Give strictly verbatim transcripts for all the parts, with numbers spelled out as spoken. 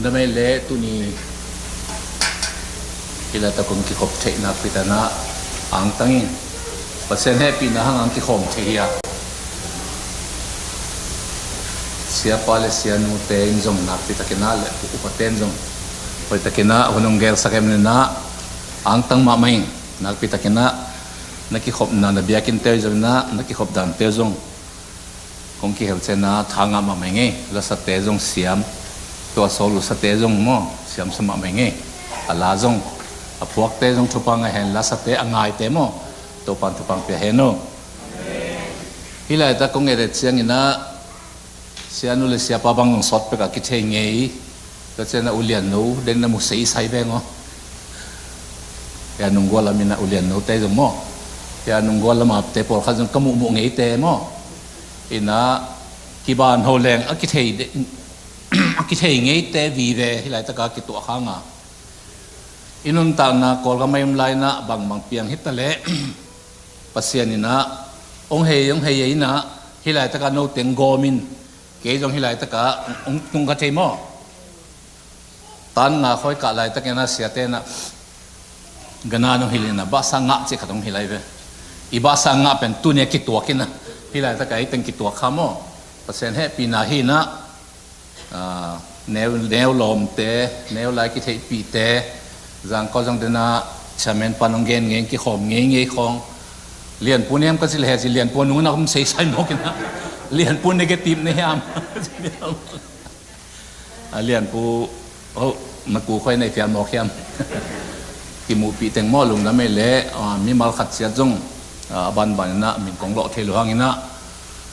Damei le tuni hih laitak kong kikhop theih nakpi takin ah angtangin Pasian hehpihna hang ang kikhawm thei hi a, siapa le sianute in zong nakpi takin ah le upate in zong hoih takin ah hun hong gelsak em, ina angtang mahmah ing. Nakpi takin ah na kikhopna, na biakinnte uh zong, ina na kikhop dante uh zong kong kihel ciangin ah tha ngah mahmah ing ei. Lasate zong siam, tua sawl lusate zong maw, siamsa mahmah ing ei. A la zong, a phuakte zong thupha ngah hen, lasate a ngaite maw, Topan thupha pia hen uh. Hih laitak kong et et ciangin ah sianu le siapa bang zong sawt pek a kithei ngei. Tua ciangin ah ulian no den na mu sei sai veng aw. Hia nunggua lam ina ulian note zong maw, hia nunggua lam a te pawlkhat zong ka muhmuh ngeite maw, ina kiban ho leng a kithei de, a kithei ngeite vive hih laitaka kituah hang a, i nuntakna Kawlgam a i om lai ina bangbang piang hi ta leh Pasian ina hong hei, hong hei ina hih laitaka no teng gawm in, kei zong hih laitaka hong tung kha thei maw. Tan nga khoi kah laitakin ah siate in ah gana nong hilh in ah bahsa ngah cih khat hong hilh lai ve. I bahsa ngah pen tuni a kituak in ah hih laitaka ei teng kituak kha maw. Pasian hehpihna hi in ah, ah, neu, neu lawmte, neu lai kitheihpihte, zangkau zang den ah chairman pan hong gen ngei, kikhawm ngeingei khawng. Lianpu niam ka cih le he cih, Lianpu a nung in ah hong sei sai mawk in ah, Lianpu negative na hiam? A Lianpu, oh, na ku khoi nei fial mawk hiam? Kimuhpih teng maw, lungdam ei le, ah, mimal khat ciat zong, ah, a banban in ah min kong lawh thei lo hang in ah,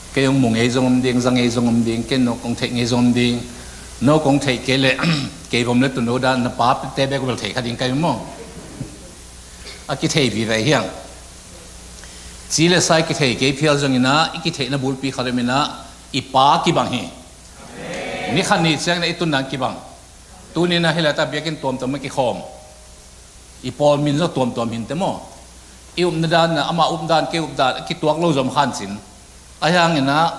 kei hong mu ngei zong om ding, za ngei zong om ding, kei no kong theih ngei zong om ding. No kong theih kei le, kei vom le tun lo dan na pate bek bel thei kha ding ka hi maw. A kithei vive hi hang. Ci le sa i kithei kei phial zong in ah, i kitheihna bulpi khat om in ah, i Pa kibang hi. Ni khat ni ciangin ah i tunna kibang. Tuni in ah hih laitak biakinn tuamtuam ah kikhawm. I pawl min zong tuamtuam hi inteh maw. I upna dan in ah, ama updan, kei updan, a kituak lo zom kha in cin. Ahi hangin ah,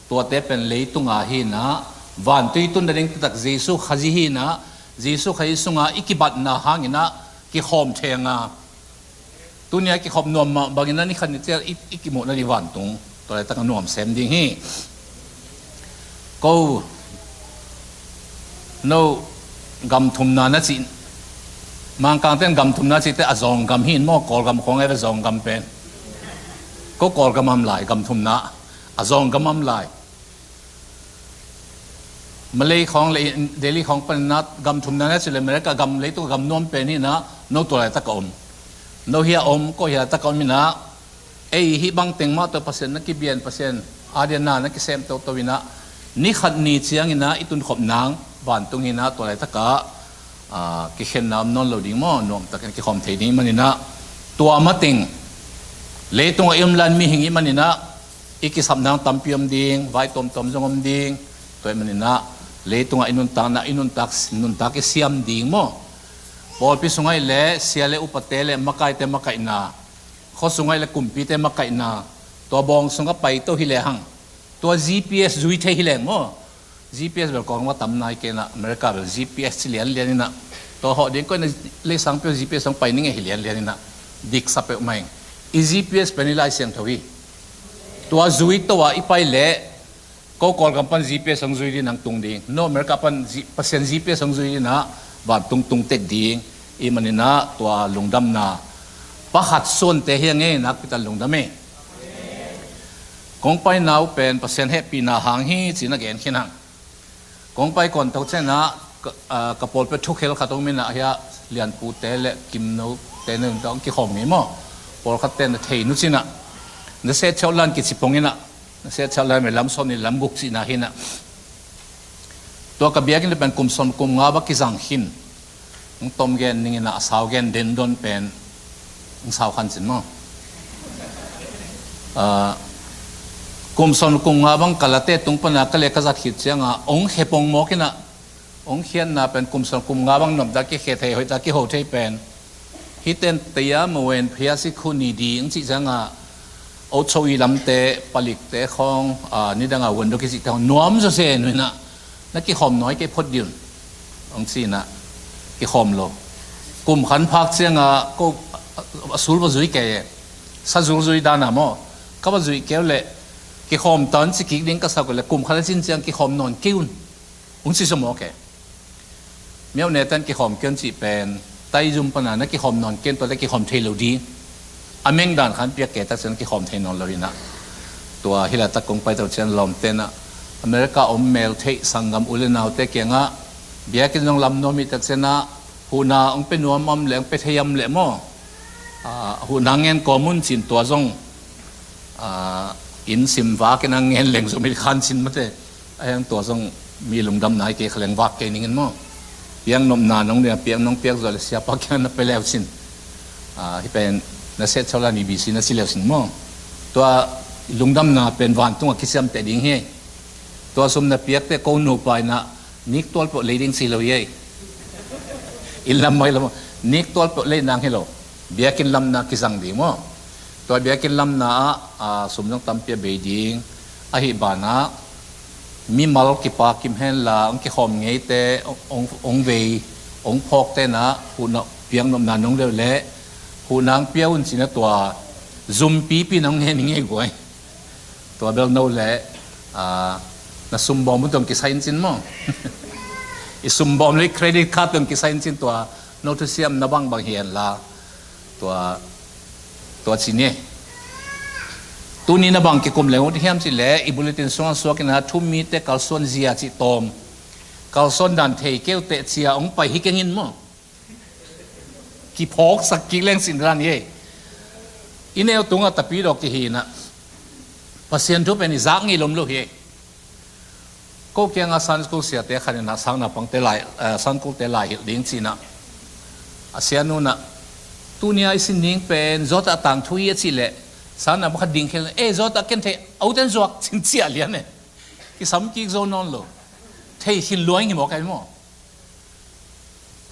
tuate pen leitung a hi in ah, vantung i tun nading taktak Jesu Khazih hi in ah, Jesu Khazih sungah i kibatna hangin ah kikhawm thei a, tuni a kikhop nuam mah bangin ah ni khat ni ciat i, i kimuh nading vantung tua laitak a nuam sem ding hi. Ko no gam thumna na cih, Mangkangte in gam thumna cihte a zawng gam hi in maw, Kawlgam khawng a hi ve zawng gam pen. Ko Kawlgam a om lai gam thumna, a zawng gam a om lai. Malay khawng le Delhi khawng pan in ah gam thumna na cih le America gam, leitung gam nuam pen hi in ah, no tua laitak a om. No hia om, ko hia laitak a om in ah, ei hih bang teng mah tawh Pasian na kibian, Pasian a diakin na kisem toto in ah, ni khat ni ciangin ah i tunkhop nang vantung hi in ah tua laitak ah, ah, kikhenna om nawn lo ding maw, nuamtakin kikhawm thei ding ahih manin ah, tua mateng leitung a i om lai in mihing i hih manin ah, i kisap nang tampi om ding, vai tuamtuam zong om ding. Tua ahih manin ah, leitung a i nuntakna, i nuntak, nuntak i siam ding maw. Pawlpi sung ahih leh sia le upate le makaite makaihna, khua sung ahih leh kumpite makaihna, tua bawng sung a paito hi lehang, tua G P S zui thei hi leng maw. G P S bel Kawlgam a tam nai kei in ah, America bel G P S ci lianlian in ah, tua hawh ding koi na, leisangpi uh G P S hong pai ning e hi lianlian in ah, diksa peuhmah ing. I G P S pen i Lai Siangtho hi. Tua zui to a i pai leh, ko Kawlgam pan G P S hong zui ding, nang tung ding. No America pan G-, Pasian G P S hong zui ding in ah, vantung tung tek ding. Ahih manin ah tua lungdamna pakhat suante hi a ngei, nakpi takin lungdam ei. Kong paina uh pen Pasian hehpihna hang hi ci-in a gen khin hang. Kong pai kuan to ciangin ah ka, ah, ka pawlpi ah thukhel khat om in ah, hia Lianpute le Kimnote, na hong kikhawm ngei maw. Pawlkhatte na thei nu ci-in ah, na set chau lan kici pong in ah, na set chau lan me lam sawm ni lam guk cihna hi in ah. Tua ka biakinn pen kum sawm kum nga bang kizang khin. Hong tom gen ning in ah, a sau gen den don pen hong sau khan cin maw. Ah, kum sawm kum nga bang ka late tung pan a ka le ka zat khit ciangin ah, hong khe pong mawk in ah, hong khiatna pen kum sawm kum nga bang nuamtak kikhe thei, hoihtak kiho thei pen, hihte in taya mawen phia si khu ni ding cih ciangin ah, Ocho i lamte, palikte khawng, ah, nidang a wendo kicihte khawng nuam zawzen uh in ah, na kikhawm nawi kei phot dih un. Hong ci-in ah kikhawm lo. Kum khat phak ciangah ko a sul va zui kei e. Sa zul zui dan a maw, ka va zuih kei uh leh kikhawm ta un ci kik ding ka sak uh leh kum khat a cin ciang kikhawm nawn kei un, hong ci sua maw kei. Miau ne tan kikhawm kei un cih pen taizum pana na kikhawm nawn kei un, tua leh kikhawm thei lo ding. A meng dan khat piak kei tak ciang kikhawm thei nawn lo hi-in ah, tua hih laitak kong pai to ciang lawmte in ah America om mel theih sanggam u le naute kiangah biakinn zong lam nuam hi tak ciang ah huhna hong pia nuam om leh hong pia thei om leh maw, ah, huhna ngen kawm un ci-in tua zong, ah, inn sim vak in a ngen leng zong mi khan cin mate. A hiang tua zong mi lungdamna hi kei kha leng vak kei ning in maw. Piak nopna nong dia piak nong piak zawh leh siapa kiang na pia le uh cin. Ah, hih pen na set chawla ni bisi na ci le uh cin maw. Tua lungdamna pen vantungah kiciamteh ding hi. Tua sum na piakte ko nupa in ah niktual peuh lei ding ci lo hi ei. Inn lam mai lo maw, niktual peuh lei nang hi lo. Biakinn lamna kizang ding maw. Tua biakinn lamna ah, ah, sum zong tampi a bei ding. Ahi banah mimal kipa kim henla hong kikhawm ngeite, hong, hong, hong vei, hong phawkte in ah huhna piak nopna nong leuh leh huhna hong pia un ci-in ah tua zumpipi nong ngen hi ngei guai. Tua bel no leh, ah, na sumbawm uh tawh kisai in cin maw. I sumbawm leh credit card tawh kisai in cin, tua no thusiamna bangbang hi henla. Tua, tua ci ni. Tuni na bang kikum leng ut hiam cih leh i bulletin sungah suak in ah thu-um mite kalsuan zia cih tawm. Kalsuan dan thei kei uh teh ci-a hong pai hi keng in maw. Kiphawksak kik leng cih dan hi ei. I neu tungah tapidaw kihi in ah Pasian thu pen i zak ngei lom lo hi ei. Ko kiangah Sunday school siate khat in ah sang naupangte lai, eh, Sunday schoolte lai hilh ding ci-in ah a sianu in ah, tuni-a i sin ding pen Zawtah tangthu hi a cih leh sang naupang khat ding khel, eh, Zawtah ken thei, a uten zuak cin ciah lian e. Kisam kik zo nawn lo. Thei khin lua ing hi maw kai maw.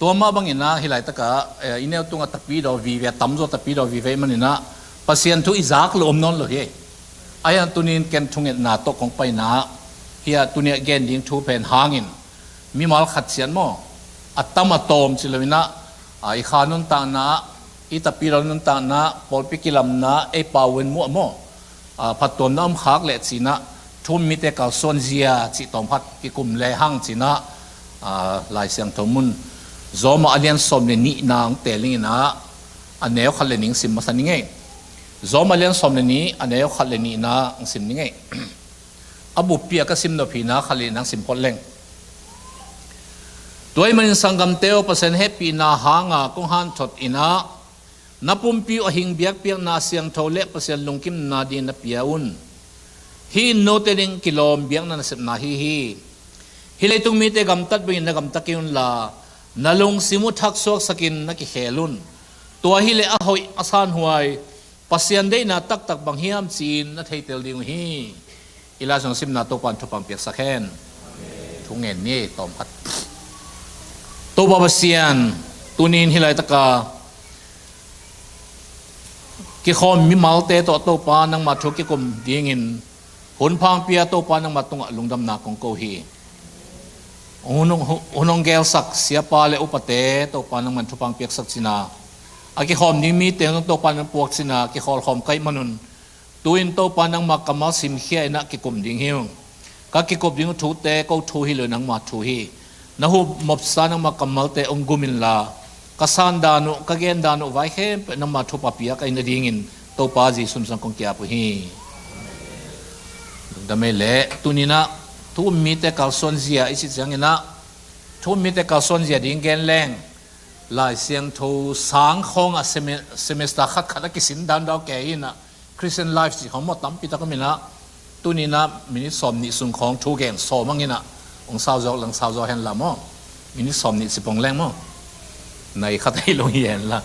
Tua mah bangin ah hih laitakah, eh, i neu tungah tapidaw vive, a tamzaw tapidaw vive ahih manin ah Pasian thu i zak lo om nawn lo hi. Ahi hang tuni-in ken thungetna tawh kong paina ah, hih a tuni-a gen ding thu pen hangin mimal khat ciat maw, a tam a tawm ci lo-in ah, ah, i kha nuntakna ah, i tapidaw nuntakna ah, pawlpi kilamna ah, ei pau in muh ah maw, ah, phattuamna om khak leh ci-in ah thu-um mite kalsuan zia cih tawm khat kikum le hang ci-in ah, ah, Lai Siangtho mun Rom a lian sawm le nihna hong teel ning in ah, a neu khat le nih hong sim masa ning ei. Rom a lian sawm le nih, a neu khat le nihna hong sim ning ei. A buppi a ka sim nop hi-in ah khat le nihna hong sim phot leng. Tua ahih manin sanggamte aw, Pasian hehpihna hanga kong hanthot in ah, na pumpi uh a hing biakpiakna a siangtho le Pasian lungkimna dingin na pia un. Hih in note ding kilawm biakna nasepna ahi hi. Hih leitung mite gamtat bangin na gamta kei unla, na lungsim uh thaksuaksakin na kikhel un. Tua hileh a hoih a sanhuai Pasian deihna taktak bang hiam ci-in na theitel ding uh hi. I Lai Siangtho simna Topa'n thupha hong piaksak hen. Thu ngen ni, tawm khat. Topa Pasian, tuni-in hih laitaka kikhawm mimalte tawh Topa nangma thu kikum dingin hun hong pia Topa nangma tungah lungdamna kong ko hi. Hun hong, hun hong gelsak siapa le upate Topa nangman thupha hong piaksak cihna, a kikhawm ding mite zong Topa nang puak cihna kikhawlkhawm ka hih manun, tu-in Topa nangma kammal simkhia in ah kikum ding hi ung. Ka kikup ding uh thute ko thu hi lo, nangma thu hi. Na hupmopsa nangma kammalte hong gum inla, ka sandan uh, ka gendan uh vai khempeuh nangma thupha piak ahih nadingin Topa Jesu min suang kong ki-ap uh hi. Lungdam ei leh, tuni-in ah thu-um mite kalsuan zia i cih ciangin ah, thu-um mite kalsuan zia ding gen leng, Lai Siangtho sang khawngah seme-, semester khatkhat a kisin dandau kei in ah, Christian Life cih khawng maw tampi tak om in ah, tuni-in ah minute sawmnih sung khawng thu gen sawm hang in ah, hong sau zawk leng sau zaw henla maw. Minute sawmnih ci pong leng maw. Nai khat ahi lo hi henla.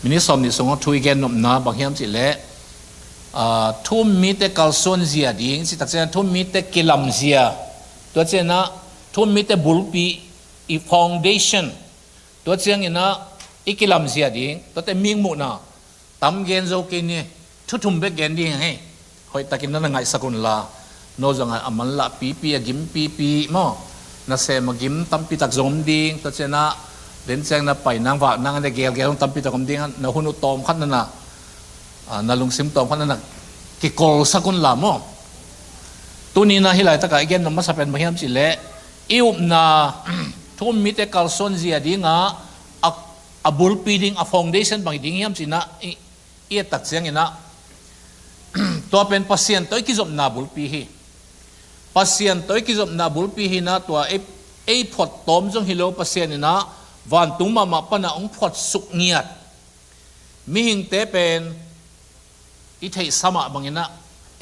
Minute sawmnih sung khawng thu i gen nopna bang hiam cih leh, ah, thu-um mite kalsuan zia ding cih tak ciangin thu-um mite kilam zia. Tua ciangin ah thu-um mite bulpi, i foundation. Tua ciangin ah i kilam zia ding, tuate mi hong muhna tam gen zo kei ni, thu thum bek gen ding hi. Hoihtakin na na ngaihsak unla, no zong a manlah pipi, a gim pipi maw. Nasem a gim tampi tak zong om ding, tua ciangin ah, den ciang na pai nang vak nang a na gelgel zong tampi tak om ding, na hun uh tawm khat na na, ah, na lungsim tawm khat na na kikolsak un la maw. Tuni na hih laitak a i gen nop masa pen bang hiam cih leh, i upna thu um mite kalsuan zia ding a, a, a bulpi ding, a foundation bang hi ding hiam cih na, i, i et tak ciangin ah, tua pen Pasian tawh i kizopna bulpi hi. Pasian tawh i kizopna bulpi hi na, tua ei, ei phuat tawm zong hi lo, Pasian in ah vantung mahmah pan ah hong phuat suk ngiat mihingte pen i theihsa mah bangin ah,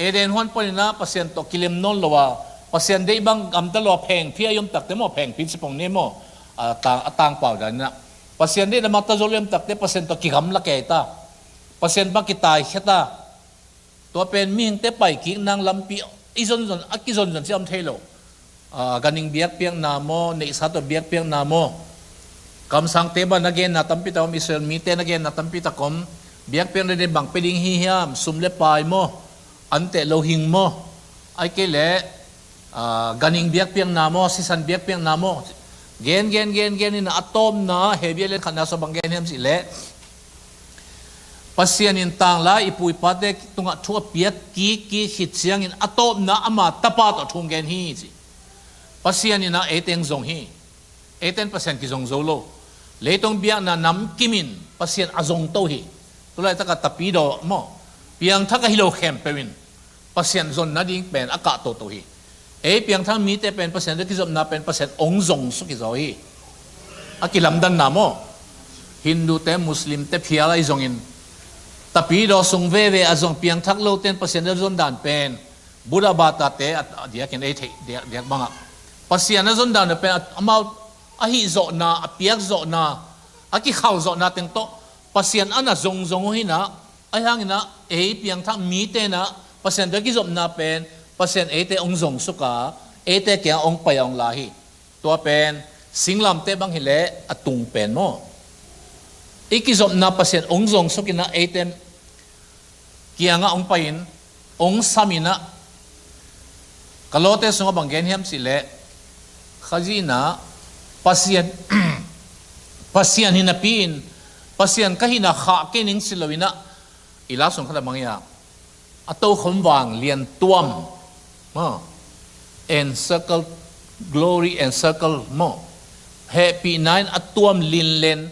Eden huan panin ah Pasian tawh kilem nawn lo a, Pasian deih bang gamta lo a phengphi a i om takte maw, phengphi ci pong ni maw, a tang, a tangpau dan in ah, Pasian deih na mata zo lo i om takte Pasian tawh kigamla kei ta, Pasian bang kitaikhia ta. Tua pen mihingte paikik nang lampi i zonzon, a kizonzon ci a om thei lo. Ah, ganhing biakpiakna maw, neihsa tawh biakpiakna maw, kamsangte bang na genna tampi tak om, Israel mite na genna tampi tak om. Biakpiakna ding bang pia ding hi hiam, sum le pai maw, anteh lo hing maw, ahih kei leh, ah, ganhing biakpiakna maw, sisan biakpiakna maw, gen, gen, gen, gen in a tawpna, Hebru lian khatna sung bang gen hiam cih leh, Pasian in tanglai i pu i pate tungah thu a piak kik kik khit ciangin a tawpna ama Tapa tawh thu hong gen hi ci. Pasian in ah eite hong zong hi. Eite in Pasian kizong zo lo. Leitung biakna namkim in Pasian a zong to hi. Tulaitak a tapidaw maw, piangthak ahi lo khempeuh in Pasian zon nading pen a kah toto hi. Ei piangthak mite pen Pasian tawh kizopna pen Pasian hong zong suk hi zaw hi. A kilamdanna maw, Hindute, Muslimte phial ahi zongin, tapidaw sung veve a zong piangthak lote in Pasian tawh zon dan pen Buddha batate a, a diakin ei theih diak, diak bangah, Pasian a zon dan pen a, amau a hih zawhna, a piak zawhna, a kikhau zawhna teng tawh Pasian a na zongzong uh hi na, ahi hangin ah ei piangthak mite in ah Pasian tawh kizopna pen Pasian eite hong zong suk a, eite kiangah hong pai a hong la hi. Tua pen singlamteh bang hi leh a tung pen maw, i kizopna Pasian hong zong suk in ah eite kiangah hong pai in, hong sam in ah, Kolose sungah bang gen hiam cih leh, Khazih in ah Pasian, Pasian hi napi in, Pasian ka hihna khah kei ning ci lo in ah, i la sung khat ah bang hi a, a tokhom vang lian tuam maw, encircle, glory encircle maw, hehpihna in a tuam linlen,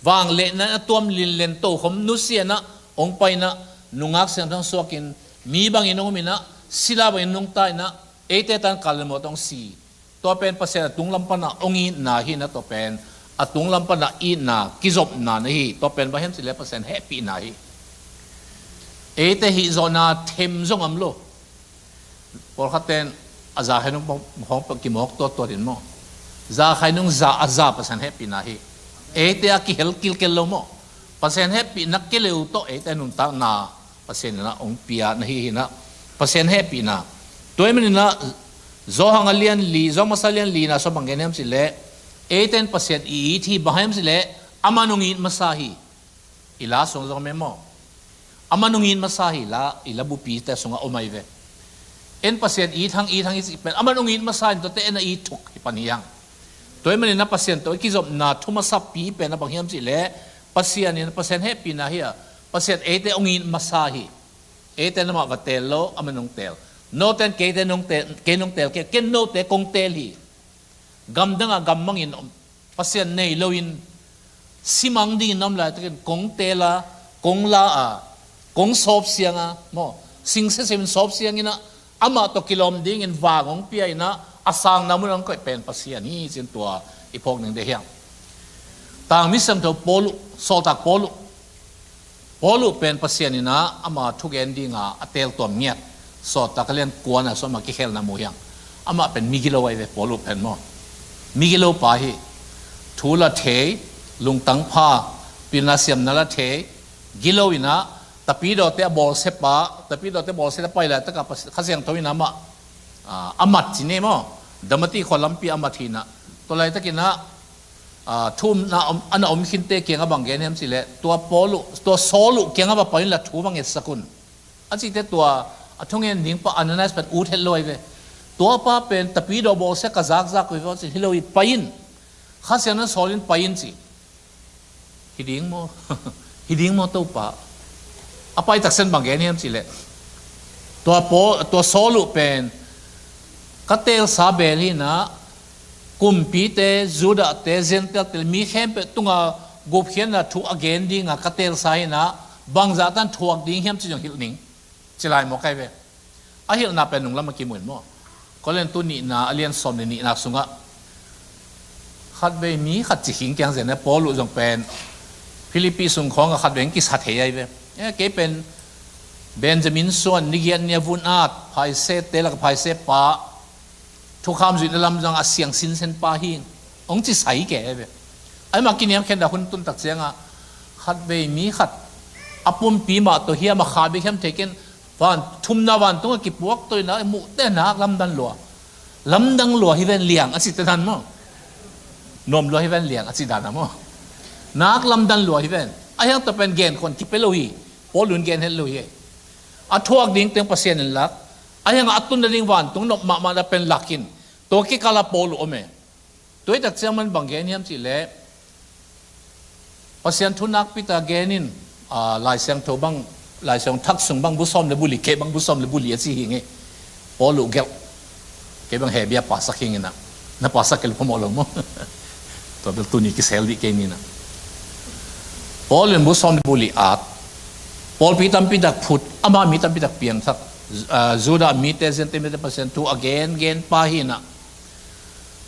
vangliatna in a tuam linlen tokhom nusia in ah hong pai in ah, nungak siangtho hong suak in, mi bangin hong um in ah, sila bangin nungta in ah, eite tan kal le mawt hong si. Tua pen Pasian a tunglam pan ah hong itna hi na, tua pen a tunglam pan ah itna, kizopna na hi. Tua pen bang hiam cih leh Pasian hehpihna hi. Eite hih zawhna them zong om lo. Pawlkhatte in a za khai nung hong kimawk tuattuat in maw, za khai nung za a za Pasian hehpihna hi. Eite a kihel kilkel lo maw, Pasian hehpihna keleu tawh eite nuntakna Pasian in ah hong pia na hi hi na, Pasian hehpihna. Tua ahih manin ah Johan a lian li, Johan masa lian lina sung bang gen hiam cih leh, eite in Pasian i it hi, bang hiam cih leh aman hong it masa hi. I la sung zong mem maw, aman hong it masa hi. La, i la bupite sungah om ahi ve. En Pasian it hang, it hang i cih pen aman hong it masa in, tuate en a it thuk hi pan hi hang. Tua ahih manin ah Pasian tawh i kizopna thu masapi pen ah bang hiam cih leh, Pasian in, Pasian hehpihna hi a, Pasian eite hong it masa hi. Eite in amah va teel lo, aman hong teel. Note in keite nong teel, kei nong teel kei, ken note kong teel hi. Gamdang ah gammang in om, Pasian nei loin simang dingin na om laitakin kong teel a, kong la a, kong sawp siang a maw, singsia simin sawp siang in ah, amah tawh kilawm dingin vang hong pia in ah, a sangna mun hong koih pen Pasian hi ci-in tua i phawk ning deih hi hang. Tangmi siangtho Paul uh, sawltak Paul uh, Paul uh pen Pasian in ah ama thugen dinga a teeltuam ngiat. Sawltak a lian kuana sung ama kikhelna mu hi hang. Amah pen migilo ahi ve, Paul uh pen maw. Migilo pa hi. Thu la thei, lungtang pha, pilna siamna la thei, gilo in ah, tapidawte a bawlsia pa, tapidawte bawlsia a pai laitak a Kha Siangtho in ah amah, ah, a mat ci ni maw. Damati khua lampi a mat hi in ah. Tua laitakin ah, ah, thu umna om, a na om khinte kiangah bang gen hiam cih leh, tua Paul uh, tua Saul uh kiangah va pai unla thu va ngetsak un, a cihte tua a thungen ding pa Ananias pen ut het lo ahi ve. Tua pa pen tapidawh bawlsia ka zakzak uh hi ve aw ci. Hi lo hi, pai in. Kha Siangtho in sawl in pai in ci. Hi ding maw? Hi ding maw Topa? A pai taksen bang gen hiam cih leh, tua pawl, tua Saul uh pen ka teelsa bel hi in ah, kumpite, Judahte, Gentile-te, mi khempeuh tungah gupkhiatna thu a gen dingah ka teelsa hi in ah, bangzah tan thuak ding hiam cih zong hilh ning, ci lai maw kai ve. A hilhna pen nunglam a kimu in maw. Korintu nihna a lian sawm le nihna sungah khatvei mi khat ci khing kiang zen e, Paul uh zong pen Philippi sung khawngah khatvei kisa thei ahi ve. E, kei pen Benjamin suan, ni giat ni a vun at, phaisete lak phaise pa, thukham zuihna lamzang a siang sinsen pa hi, hong ci sai kei ahi ve. Ahi mah kiniam khen dah hun tun tak ciangah khatvei mi khat a pumpi mah tawh hiam a kha bek hiam thei ken, van thumna vantungah kipuak tawh in ah muhte nak lamdang lua. Lamdang lua hi ven liang a ci te dan maw. Nuam lua hi ven liang a ci dan a maw. Nak lamdang lua hi ven. A hiang tawh pen gen khon kipia lo hi. Paul un gen het lo hi. A thuak ding teng Pasian in lak. A hiang a tun nading vantung nop mahmah na pen lakin, tua kikal a Paul uh om e. Tua hi tak ciang man bang gen hiam cih leh, Pasian thu nakpi tak gen in, ah, Lai Siangtho bang, Lai Siangtho thak sung bang bu sawm le bu li, kei bang bu sawm le bu li a ci hi ngei. Paul uh gelh. Kei bang Hebru pasak hi ngei in ah. Na pasak kei leh phamawh lo maw. Tua bel tuni kisel dih kei ni in ah. Paul in bu sawm le bu li at. Pawlpi tampi tak phut, ama mi tampi tak piangthak. Ah, Judah mite, Gentile mite Pasian thu a gen, gen pa hi in ah.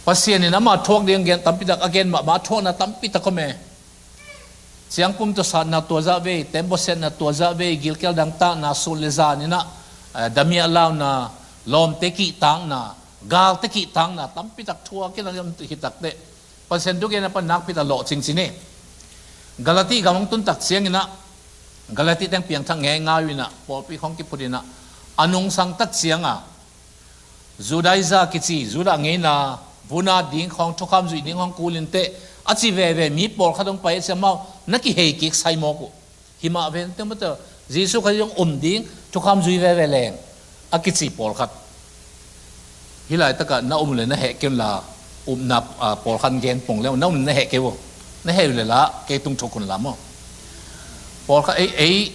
Pasian in ama thuak ding gen tampi tak a gen mahmah, a thuakna tampi tak om e. Ciangpum tawh satna tua zah vei, tembaw siatna tua zah vei, gilkial dangtakna, sun le zan in ah, eh, damiah launa, lawmte kihtakna, galte kihtakna tampi tak thuak in ah om hi tak teh, Pasian thu gen a pan nakpi tak lawh cingcing e. Galati gam hong tun tak ciang in ah, Galati teng piangthak ngeingai uh in ah, pawlpi khawng kiphut in ah, a nungsang tak ciang a, Judaiza kici, Judah ngeina, vun at ding khawng, thukham zuih ding khawng kul in teh, a ci veve mi pawlkhat hong pai a ci, amau na kihei kik sai mawk uh. Hi mah ven teng maw teh, Jesuh Khazih hong um ding, thukham zui veve leng a kici pawlkhat. Hih laitakah na um le na heh kei un la, upna, ah, pawlkhat gen pong le na um le na heh kei uh. Na heh uh le la, kei tung thuk un la maw. Pawlkhat ei, ei,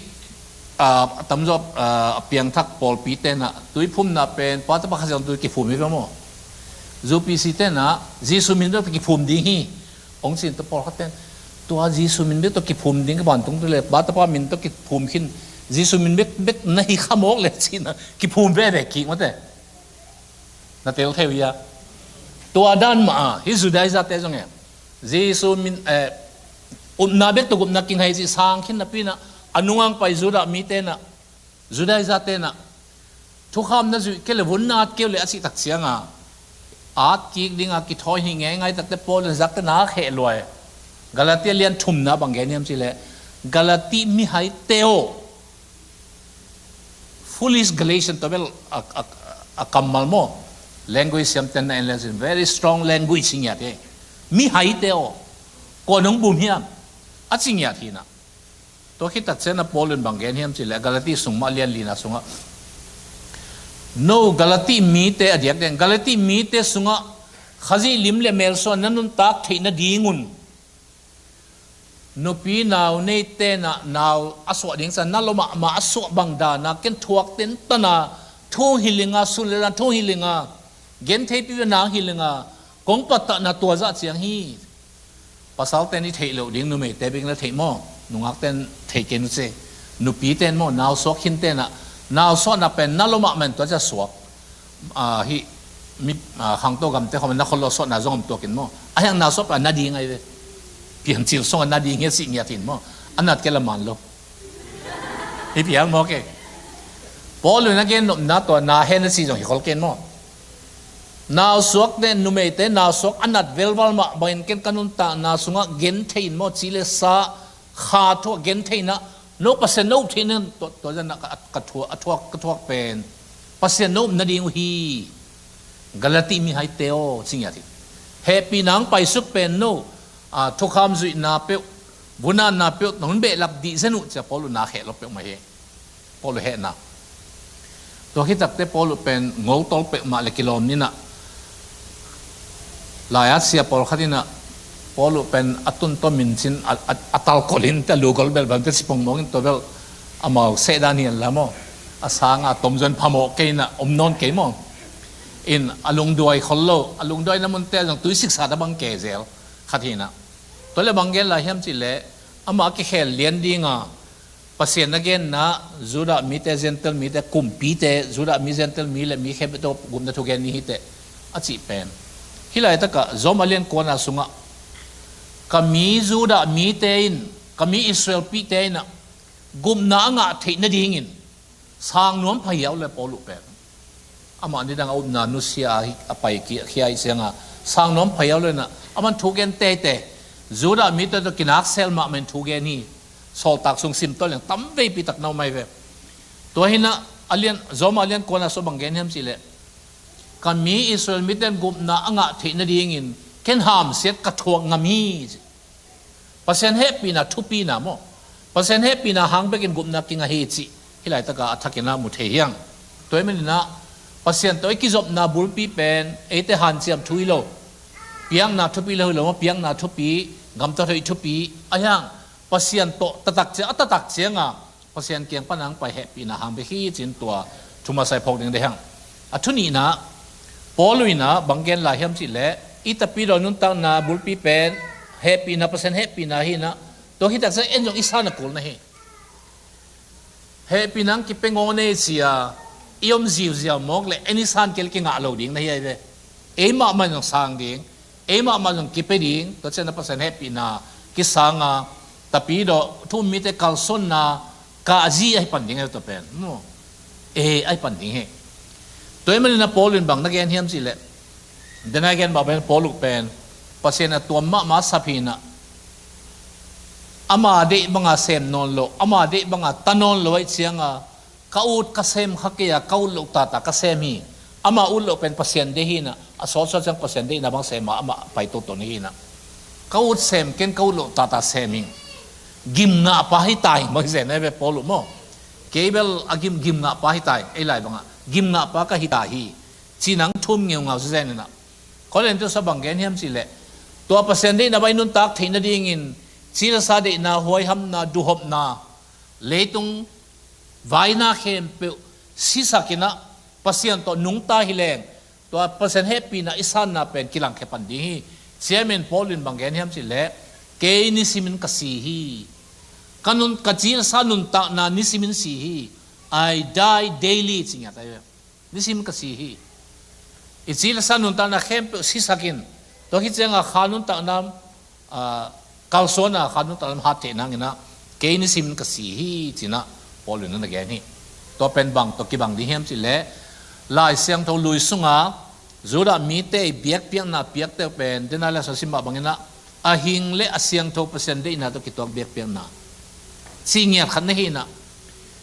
ah, a tamzaw, ah, a piangthak pawlpi tenah tuiphumna pen Pa, Tapa, Kha Siangtho kiphum hi ve maw. Zu P C tenah Jesuh min bek kiphum ding hi. Hong cin tawh pawlkhat ten, tua Jesuh min bek tawh kiphum ding ka vantung tu le, Pa, Tapa min tawh kiphum khin, Jesuh min bek, bek na hi kha mawk le cina kiphum veve kik mawte. Na tel thei uh hia? Tua dan mah a, hih Judaizate zong e. Jesuh min, eh, upna bek tawh gupna kinghei cih sang khin napi in ah, a nungang pai Judah mite in ah, Judaiza tenah, thukham na zuih kei le vun na at kei uh le a cih tak ciang a, at kik ding a kithawi hi ngeingai tak teh Paul in zak teh nak heh lua e. Galati a lian thumna bang gen hiam cih leh, Galati mihaite aw. Foolish Galatian, tua bel a, a, a kammal maw. Language siam ten na en le cin, very strong language hi ngiat hi. Mihaite aw. Kua nong bum hiam? A ci ngiat hi in ah. Tua khit tak ciang a Paul in bang gen hiam cih leh, Galati sung mah lian lina sungah, no, Galati mite a diak den, Galati mite sungah Khazih lim le melsuan na nuntak theih nadingun nupi nau nei tenah nau a suah ding ciang na lua mahmah a suah bang dana ken thuak tentana thu hong hilh ing a, sun le zan thu hong hilh ing a, gentheipi ve nang hilh ing a, kong pattahna tua zah ciang hi. Pasal ten i theih loh ding, numeite bek na theih maw? Nungak ten thei kei nu ce. Nupi ten maw, nau suak khin tenah, nau suahna pen na lua mahmah in tua ciang suak. Ah, hih mi, ah, khangto gamte khawm na khol lo suahna zong om tuak in maw. A hiang nau suak pen a na ding ahi ve. Piancil sung a na ding hi a cih ngiat hi in maw. A nat kei la man lo. Hih piang maw kei. Paul in a gen nopna tua na hen a ci zong hi khol kei in maw. Nau suak ten, numeite nau suak a nat velval mah bangin ken ka nuntakna sungah genthei in maw, ci le sa, kha thu a genthei in ah, no Pasian no up theih ning, tua, tua zan ah ka, ka thuak, a thuak, ka thuak pen Pasian no up nading uh hi. Galati mihaite aw, ci ngiat hi. Hehpihna hong paisuk pen no, a, thukham zuihna peuh, vun atna peuh nong behlap dih zen uh, ci a Paul uh nak heh lo peuhmah hi. Paul uh hehna. Tua khitakte Paul uh pen ngotol peuhmah le kilawm ninah, lai-at sia pawlkhat inah Paul uh pen a tun tawh mincin a, a, a talkolin te, a lugol belbam te sipong mawngin tua bel amau sehdan hian la maw. A sanga tomzon phamawh kei inah om nawn kei maw. In a lungduai khol lo, a lungduaina munte a zong tuisiksa da bang ke zel khat hinah. Tua le bang gen lai hiam cihleh, amah a kikhel lian dinga Pasian na genna Judah mite, Gentile mite, kumpite, Judah mi, Gentile mi le mi khempeuh tawh gupna thu gen ni hi teh a cih pen. Hih laitakah Rom a lian kuana sungah ka mi Judah mite in, ka mi Israel pihte inah gupna a ngah theih nadingin sang nuam pha hiau le Paul uh pen. Amah nidang a upna nusia a hi, a pai ki, khia ih cianga sang nuam pha hiau le inah aman thu gen teitei. Judah mite tawh kinaksel mahmah in thu gen hi. Sawltak sung sim tawh leng tam veipi tak na om ahi ve. Tua hinah a lian, Rom a lian kuana sungah bang gen hiam cihleh, ka mi Israel mite in gupna a ngah theih nadingin ken hamsiat ka thuak ngam hi. Pasian hehpihna thupina maw, Pasian hehpihna hang bekin gupna kingah hi cih hih laitaka a thakinah mu thei hiang. Tua ahih maninah Pasian tawh i kizopna bulpi pen eite hanciam thu hi lo. Piakna thupi lo hi lo maw, piakna thupi, gamtat hoih thupi a hiang. Pasian tawh taktak ciang, a taktak cianga Pasian kiang pana hong pai hehpihna hang bek hi cin tua thu masa i phawk ding de hang. A thu nihna, Paul uh inah bang gen lai hiam cihleh, i tapidaw nuntakna bulpi pen hehpihna, Pasian hehpihna hinah, tua hitak ciang en zong i san a kul na hi. Hehpihna hong kipia ngaw nei cia i om ziuziau mawk le en i san kei le kingah lo ding na hi ahi ve. Ei mahmah in zong sang ding, ei mahmah zong kipia ding, tua ciangin a Pasian hehpihna kisanga tapidaw thu um mite kalsuanna kahzi ahi pan ding ahi tua pen. Mu. Ei ahi pan ding hi. Tua ahih maninah Paul in bang na gen hiam cihleh, denai gen bang pen Paul uh pen Pasian a tuam mahmah sap hinah, ama deih banga sem nawn lo, ama deih banga ta nawn lo ahih cianga ka ut ka sem kha kei a, ka ut loh tata ka sem hi. Ama ut loh pen Pasian deih hinah, a sawtsawt ciang Pasian deihna bang sema amah pai toto na hinah. Ka ut sem ken, ka ut loh tata sem hi. Gim ngahpa hi ta hi maw, hi zen ahi ve Paul uh maw. Kei bel a gim, gim ngahpa hi ta hi, ei lai bangah gim ngahpa ka hi ta hi. Ci nang thum ngeungau si zen inah. Korintu sa bang gen hiam cihleh, tua Pasian deihna bang i nuntak theih nadingin cilsa deihna, huaihamna, duhhopna, leitung vaina khempeuh sisakinah Pasian tawh nungta hileng, tua Pasian hehpihna i sanna pen kilangkhia pan ding hi. Ciamin Paul in bang gen hiam cihleh, kei nisimin ka si hi. Ka nun, ka cilsa nuntakna nisimin si hi. I die daily ci ngiat ahi ve. Nisim ka si hi. I cilsa nuntakna khempeuh sisakin, tua hi cianga kha nuntakna, ah, kalsuana kha nuntakna hat theih nanginah kei nisim ka si hi cinah Paul in a na gen hi. Tua pen bang tawh kibang ding hiam cihleh, Lai Siangtho lui sunga Judah mite i biakpiakna piakte pen, denai le sa sim mah banginah a hing le a siangtho Pasian deihna tawh kituak biakpiakna. Ci ngiat khat na hinah,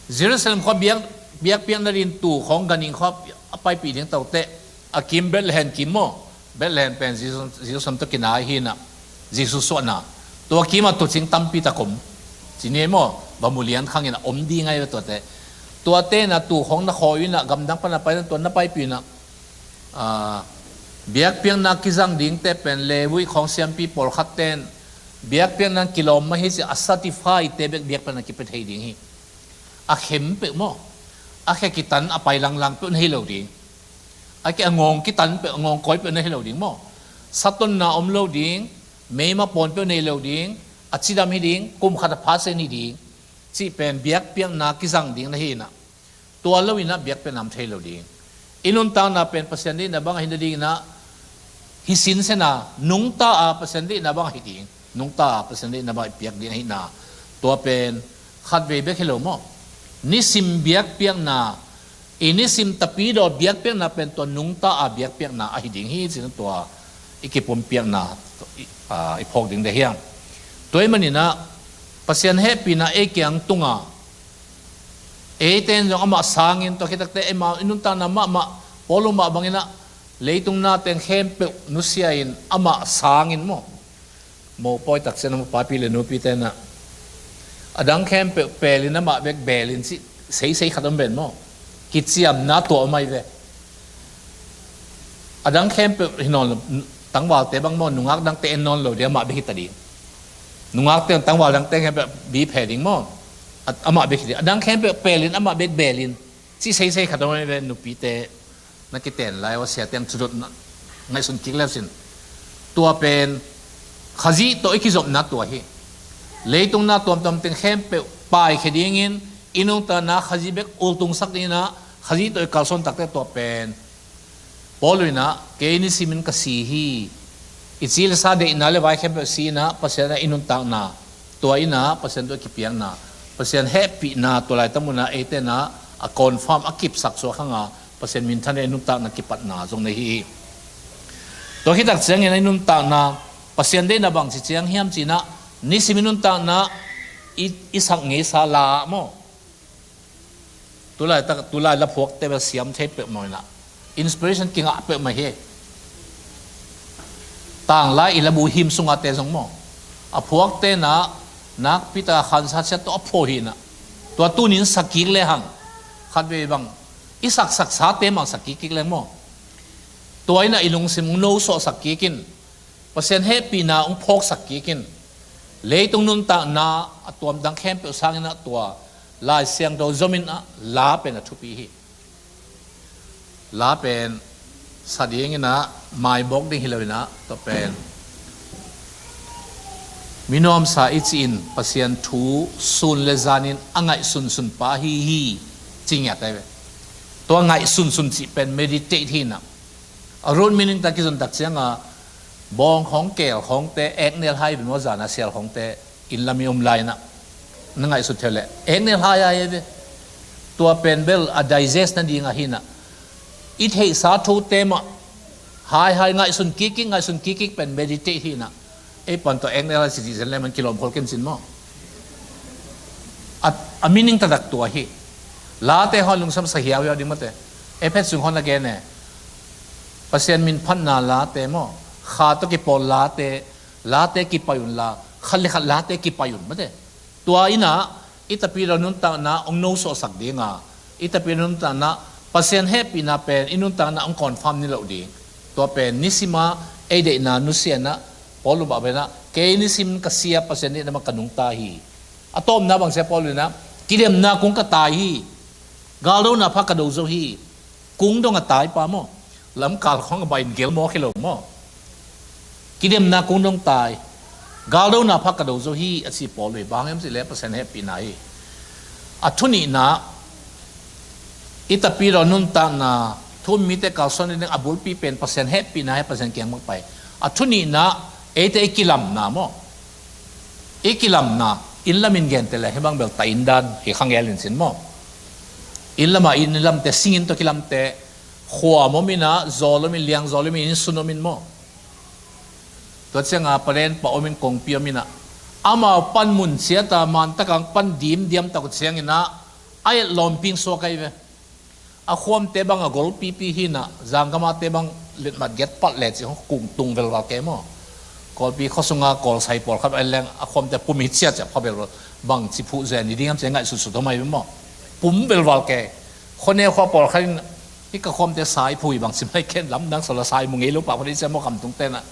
Jerusalem khua biak, biakpiakna din tu khawng ganhing khua a paipih ding tawh teh, a kim Bethlehem kim maw, Bethlehem pen Jerusalem, Jerusalem tawh kinai hinah, Jesu suahna. Tua kimah tucing tampi tak om. Ci ni maw, va mu lian khangin a om ding ahi ve tuate. Tuate na tu khawng na khawi inah, gamdang pana pai na tua na paipih inah, ah, biakpiakna kizang dingte pen Levi khawng siampi pawlkhat ten biakpiakna kilawm mah hi ci a certify te bek biakpiakna kipia thei ding hi. A khempeuh maw, a khe kitan a pai langlang peuh na hi lo ding. A khe a ngawng kitan peuh, a ngawng kawi peuh na hi lo ding maw. Satonna om lo ding, meima pawn peuh na hi lo ding, a cidam hi ding, kum khat a phasen hi ding. Cih pen biakpiakna kizang ding na hinah. Tua loinah biakpiakna om thei lo ding. I nuntakna pen Pasian deihna bang ahi nadinginah hi sinsena, nungta a Pasian deihna bang ahi ding. Nungta a Pasian deihna bang i piak ding ahina. Tua pen khatvei bek hi lo maw. Nisim biakpiakna, i nisim tapidaw biakpiakna pen tua nungta a biakpiakna ahi ding hi cin tua i kipumpiakna, i, a, i phawk ding de hiang. Tua ahih maninah Pasian hehpihna ei kiang tunga eite in zong amah sangin, tua khitakte eima i nuntakna mahmah, Paul uh mah banginah leitung nateng khempeuh nusia-in amah sangin maw. Mopawi takcian a mu papi le nupi tenah a dang khempeuh pelin amah bek belin cih seisei khat om ven maw. kiciamna tua om ahi ve. A dang khempeuh hi nawn lo, tangvalte bang maw, nungak dangte en nawn lo ding, amah bek hi ta ding. Nungakte, tangval dangte khempeuh bi phe ding maw. A, amah bek hi ding. A dang khempeuh pelin, amah bek belin. Ci seisei khat om ahi ve, nupite. Na kiten lai aw, siate ang cudot na ngaihsun kik leu sin. Tua pen Khazih tawh i kizopna tua hi. Leitung na tuamtuam teng khempeuh paikhia dingin i nuntakna Khazih bek ultungsak dingin ah, Khazih tawh i kalsuan takte tua pen Paul in ah, kei nisimin ka si hi. I ci le sa, deihna le vai khempeuh si in ah, Pasian ah i nuntakna tua in ah, Pasian tawh kipiakna, Pasian hehpihna tua laitaka mun ah eite in ah a confirm, a kipsak suak hang a, Pasian minthan in ah i nuntakna kipatna zong na hi hi. Tua khit tak ciangin ah i nuntakna Pasian deihna bang ci ciang hiam ci in ah, nisim i nuntakna i, i sak ngeisa la maw. Tulai tak, tulai la phuakte bel siam thei peuhmah in ah, inspiration kingah peuhmah hi. Tanglai i labu him sungate zong maw, a phuakte in ah nakpi tak a khansa ciat tawh a phuah hi in ah, tua tunin sak kik le hang, khatvei bang i saksak sate mah sak kik kik leng maw, tua in ah i lungsim hong nosuahsak kik in, Pasian hehpihna hong phawksak kik in, leitung nuntakna a tuamdang khempeuh sangin ah tua Lai Siangtho zomin ah la pen a thupi hi. La pen sa dingin ah maimawk ding hi lo in ah, tua pen mi nuamsa i cih in Pasian thu sun le zanin a ngaihsunsun pa hi hi, ci ngiat ahi ve. Tua ngaihsunsun cih pen meditate hi in ah, a root meaning tak kizon tak ciang a, bawng khawng, keel khawngte, eknel hai bel maw, zan a sial khawngte inn lam i om lai in ah, na ngaihsut theih leh eknel hai ahi ve. Tua pen bel a digest nading ahi in ah, i theihsa thute mah hai hai ngaihsun kik kik, ngaihsun kik kik pen meditate hi in ah, ei pan tawh eknel hai cih zen le man kilawm khol ken cin maw. A, a meaning taktak tua hi. Late hawn lungsim sa hiauhiau ding mawte. Efesa sung hawn a gen e. Pasian min phatna late maw, kha tawh kipawl late, late kipai un la, khat le khat late kipai un mawte. Tua in ah i Tapidaw nuntakna hong nosuahsak ding a, i Tapidaw nuntakna, Pasian hehpihna pen i nuntakna hong confirm ni loh ding. Tua pen nisim a ei deihna nusia in ah, Paul in ah bang in ah, kei nisim ka si a, Pasian deihna mah ka nungta hi. A tawpna bang ci a, Paul in ah, kidemna kung ka tai hi. Galdona pha ka do zo hi. Kung dong a tai pa maw. Lamkal khawng a bai in gel mawk hi lo maw. Kidemna kung dong tai. Galdona pha ka do zo hi, a ci Paul hi. Bang hiam cih leh Pasian hehpihna hi. A thu nihna, i Tapidaw nuntakna, thu-um mite kalsuan ding a bulpi pen Pasian hehpihna hi, Pasian kiang bang pai. A thu nihna, eite i kilamna maw. I kilamna, inn lam in gente le hih bang bel ta inn dan hi khang el in cin maw. Inn lam ah inn lamte, singinn tawh kilamte, khuam om in ah, zawl om in, liangzawl om in, innsun om in maw. Tua ciang a palen pah om in, kongpi om in ah, amau panmun ciat a man tak a pan dimdiam tak uh ciangin ah, a et lawmpi suak ahi ve. A khuamte bang a golpipi hi in ah, Zangkam ate bang litmat giat palh le cih hong kung tung velval kei maw. Kawlpi khuasung a kawlsai pawlkhat a en leng a khuamte pum hi ciatciat pha velval, bangci phuh zen i ding hiam ci a ngaihsutsut om ahi ve maw. Pum velval kei. Khuaneu khua pawlkhat in, hih ka khuamte sai phuh hi, bangci mai ken, lamdang sa lo, sai mu ngei lo pah khuan hi ci a maw, kamtungte in ah.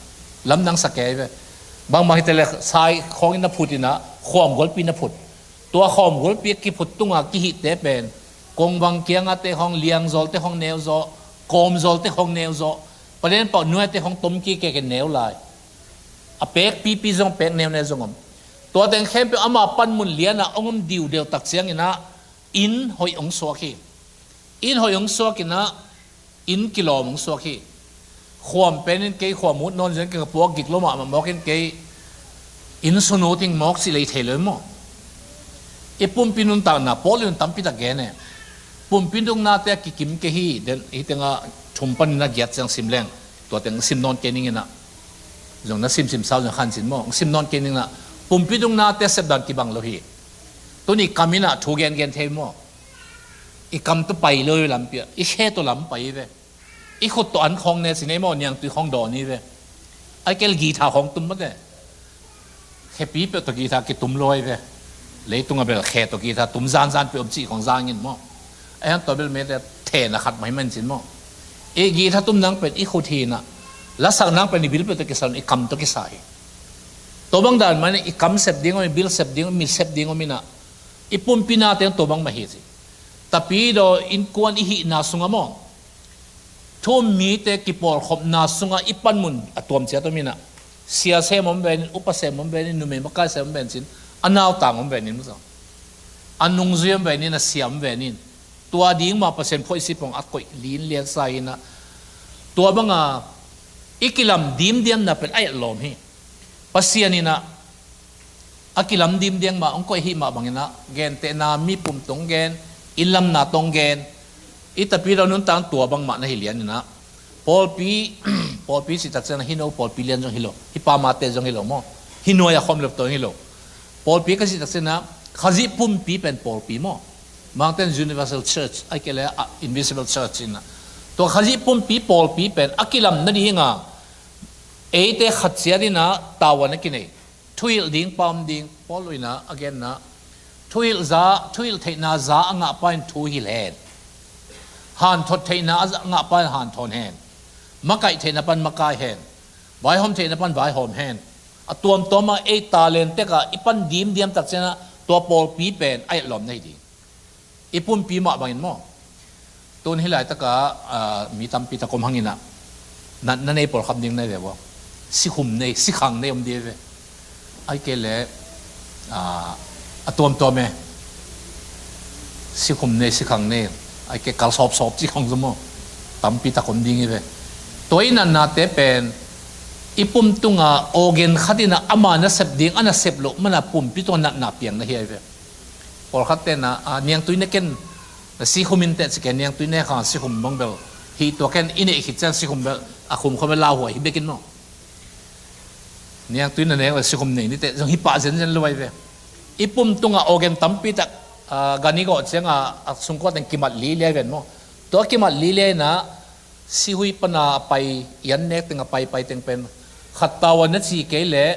Lamdang sa kei ve. Bangmah hi ta leh sai khawng in na phut in ah, khuam golpi na phut. Tua khawm golpi a kiphut tung a kihihte pen, kongvang kiang ate khawng, liangzawlte khawng neu zaw, kawmzawlte khawng neu zaw, palen pah nuaite khawng tom kik kei kei neu lai. A pek pipi zong, pek neuneu zong om. Tua teng khempeuh ama panmun lian ah hong om diudeu tak ciangin ah, inn hoih hong suak hi. Inn hoih hong suak in ah, inn kilawm hong suak hi. Khuam pen in kei, khuam ut nawn zen kei, ka puak gik lo mahmah mawk in kei, innsun ut ing mawk cih lei thei lo maw. I pumpi nuntakna, Paul in tampi tak gen e. Pumpi nuntaknate a kikim kei hi, den, hih teng a thum panin a giat ciang sim leng, tua teng sim nawn kei ning in ah. Zong na simsim sau zong khan cin maw, sim nawn kei ning in ah. Pumpi nuntaknate sepdan kibang lo hi. Tuni kam in ah thu gengen thei maw. I kam tawh pai lo hi lampi ah, i khe tawh lam pai hi ve. I khut tawh an khawng ne cin ei maw, niangtui khawng dawn hi ve. Ai kel guitar khawng tum mate. Khepi peuh tawh guitar kitum lo hi ve. Leitung a bel khe tawh guitar tum zanzan peuh om cih khawng zang in maw. A hiang tua bel mete thena khat mah hi man cin maw. I githa tum nang pen i khut hi na, lasak nang pen i bil pen tawh kisa lo in, i kam tawh kisa hi. Tua bang dan mah in i kam sep ding om, i bil sep ding om, i mit sep ding om in a, i pumpi nate tua bang mah hi ci. Tapidaw innkuan i hihna sungah maw, thu-um mite kipawlkhopna sungah i panmun a tuam ciat om in a, sia sem om ve nin, upa sem om ve nin, numei makai sem om ve nin cin, a nautang om ve nin maw, a nungzui om ve nin, a sia om ve nin, tua ding mah Pasian phoih sipong a koih lin liansa hi na, tua banga i kilam dimdiamna pen a etlawm hi. Pasian in a, a kilam dimdiam mah hong koih hi mah bangin a, gentehna mipum tawh hong gen, innlamna tawh hong gen, i tapidaw nuntak tua bang mah na hi lian in a, pawlpi, pawlpi cih tak ciang a, hih no pawlpi lian zong hi lo, hih pa mate zong hi lo maw, hih nuai a khawm lop tawh hi lo. Pawlpi ka cih tak ciang a, Khazih pumpi pen pawlpi maw. Mangte'n universal church, ahih kei leh, ah, invisible church in a, tua Khazih pumpi pawlpi pen a kilam nading a, eite khat ciat in a tavuan a kinei. Thuhilh ding pa om ding, Paul in a a genna, thuhilh za, thuhilh theihna za a ngah pa in thu hilh hen. Hanthot theihna a ngah pa in hanthawn hen. Makaih theihna pan makai hen. Vaihawm theihna pan vaihawm hen. A tuamtuam a ei talent tek a i pan dimdiam tak ciang a, tua pawlpi pen a etlawm na hi ding. I pumpi mah bangin maw. Tun hih laitak a, ah, mi tampi tak om hang in a, na, na nei pawlkhat ding na hi ve ua. Sikhum nei, sikhang nei om ding hi ve. Ahih kei leh, ah, a tuamtuam e. Sikhum nei, sikhang nei. Ahih kei kal sawpsawp cih khang zong maw, tampi tak om ding hi ve. Tua i natnate pen, i pum tungah organ khat in a ama nasep ding, a nasep loh man a pumpi tungah natna piang na hi hi ve. Pawlkhat te'n a, ah, niangtui ne ken, na sikhum in teh ci kei, niangtui ne khang sikhum bang bel, hih tua ken i neih khit ciang sikhum bel, a khum khawm bel lauhuai hi bek in maw. Niangtui na nek leh sikhum nei ni teh zong hi pah zenzen lo hi ve. I pum tungah organ tampi tak, ah, gan i gawh ciang a, a sungkuan teng kimat liliai ven maw. Tua kimat liliai in a, sihui pan a pai, i an nek teng a pai, pai teng pen, khat tavuan na ci kei leh,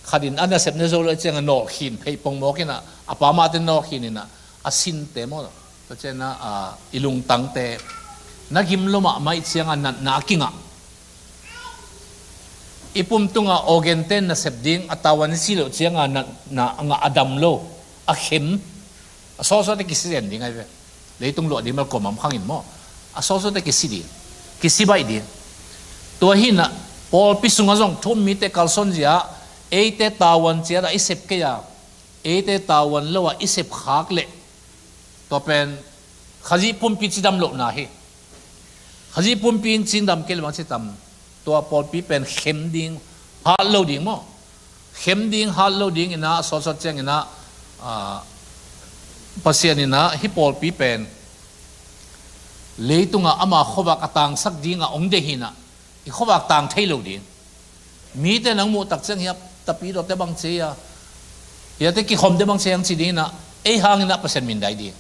khat in a nasep na zo lo ciang a nawlkhin phei pongmawk in a, a pa mate nawlkhin in a, a sinte maw. Tua ciang a, ah, i lungtangte, na gim lo mahmah ahih ciang a natna a kingah. I pum tungah organ te'n nasep ding, a tavuan i ci loh ciang a natna a ngah, a dam lo, a khem, a sawtsawt teh kisi zen ding ahi ve. Leitung luah ding bel kuamah om khang in maw. A sawtsawt teh kisi ding, kisi baih ding. Tua hi in a, pawlpi sungah zong thu-um mite kalsuan zia, eite tavuan ciat a i sep kei a, eite tavuan lo a i sep khak leh, tua pen Khazih pumpi cidam lohna hi. Khazih pumpi in cidam kei leh bang ci tam, tua pawlpi pen khem ding, hat lo ding maw. Khem ding, hat lo ding in a, a sawtsawt ciang in a, ah, Pasian in a hih pawlpi pen leitungah ama khuavak a tangsak ding a hong deih hi in a, i khuavak tang thei lo ding. Mite nang muh tak ciang hiah tapidawte bang ci a, hiate kikhawmte bang ci a hong ci ding in a, ei hang in a Pasian mindai ding.